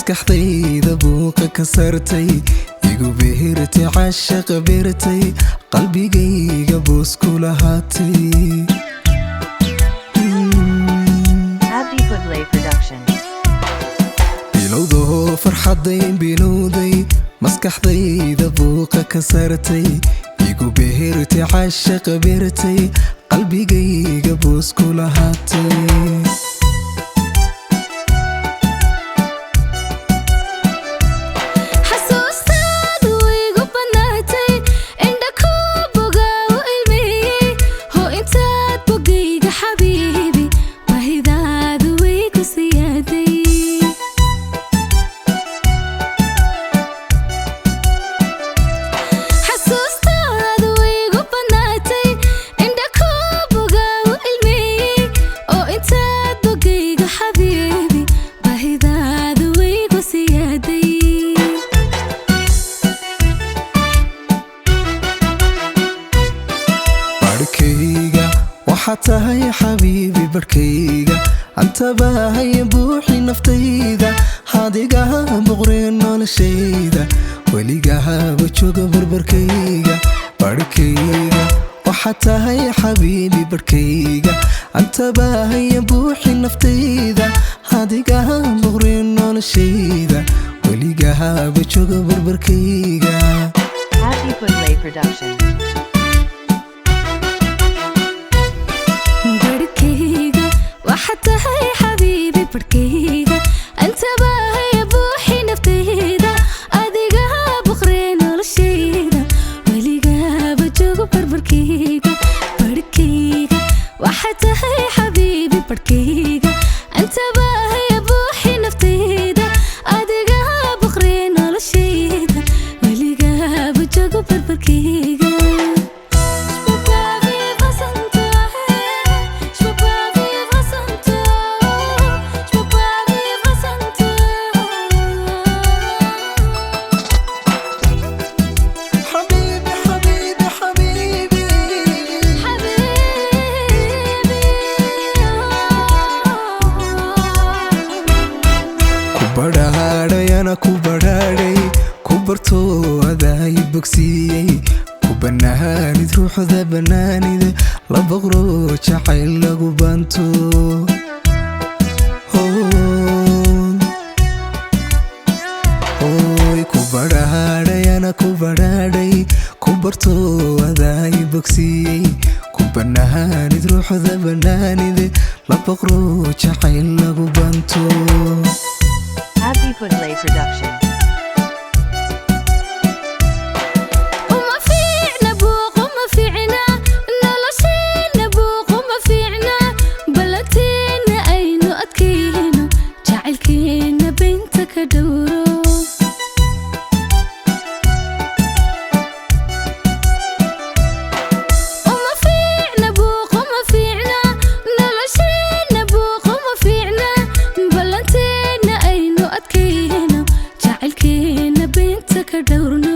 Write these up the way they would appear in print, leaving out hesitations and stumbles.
Maskaxdayda buuqa ka saartay, igu behertay caashaqa beertay, qalbigayga boos ku lahaatay. Abdi Budley Production. Bilowdaho farxadayn bilowday, maskaxdayda buuqa ka saartay, igu behertay caashaqa beertay, qalbigayga boos ku lahaatay. Xasuustaadu igu bannaatay, indha ku boga u ilmeeyey, hoo intaad bogayga xabiibi, baahidaadu way ku siyaaday. Xasuustaadu igu bannaatay, indha ku boga u ilmeeyey, oo intaad bogayga xabiibi, baahidaadu way ku siyaaday. Barhkayga waxaad tahay xabiibi, barhkayga antabahaya buuxi naftayda, adigaha boqree noloshayda, weligahaba jooga barbarkayga. Barhkayga waxaad tahay xabiibi, barhkayga antabahaya buuxi naftayda, adigaha boqree noloshayda, weligahaba jooga barbarkayga. Abdi Budley Production. Barhkayga waxaad tahay xabiibi, barhkayga antabahaya buuxi naftayda, adigaha boqree noloshayda, weligaba joogo barbarkayga. Barhkayga waxaad tahay xabiibi, barhkayga antabahaya buuxi naftayda, adigaha boqree noloshayda, weligaba joogo barbarkayga. Je peux pas vivre sans toi, je peux pas vivre sans toi, je peux pas vivre sans toi. Xabiibi, xabiibi, xabiibi. حبيبي. Ku badhaadhayana ku badhaadhay, ku barto adaay bogsiiyey, ku bannaanid ruuxda bannaanid, la boqro jacayl lagu banto. Hooy, ku badhaadhayana ku badhaadhay, ku barto adaay bogsiiyey, ku bannaanid ruuxda bannaanid, la boqro jacayl lagu banto. Abdi Budley Production. Uma fiicna buuq, uma fiicna nolosheena, buuq uma fiicna, ballanteena aynu adkayno, jacaylkeena beenta ka dhowro. Uma fiicna buuq, uma fiicna nolosheena, buuq uma fiicna, ballanteena aynu adkayno, jacaylkeena beenta ka dhowrno.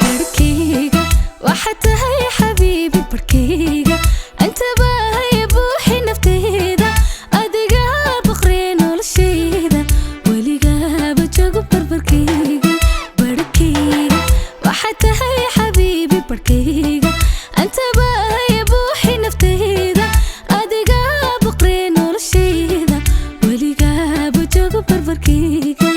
Barhkayga waxaad tahay xabiibi, barhkayga antabahaya buuxi naftayda, adigaa boqree noloshayda, weligaba joogo barbarkayga. Barhkayga waxaad tahay xabiibi, barhkayga antabahaya buuxi naftayda, adigaa boqree noloshayda, weligaba joogo barbarkayga.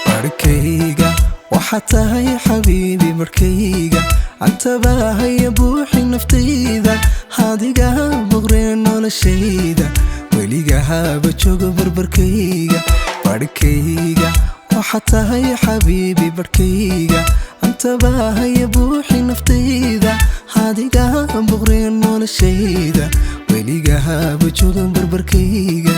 Barhkayga waxaad tahay xabiibi, barhkayga antabahaya buuxi naftayda, adigaha boqree noloshayda, weligahaba joogo barbarkayga. Barhkayga waxaad tahay xabiibi, barhkayga antabahaya buuxi naftayda, adigaha boqree noloshayda, weligahaba joogo barbarkayga.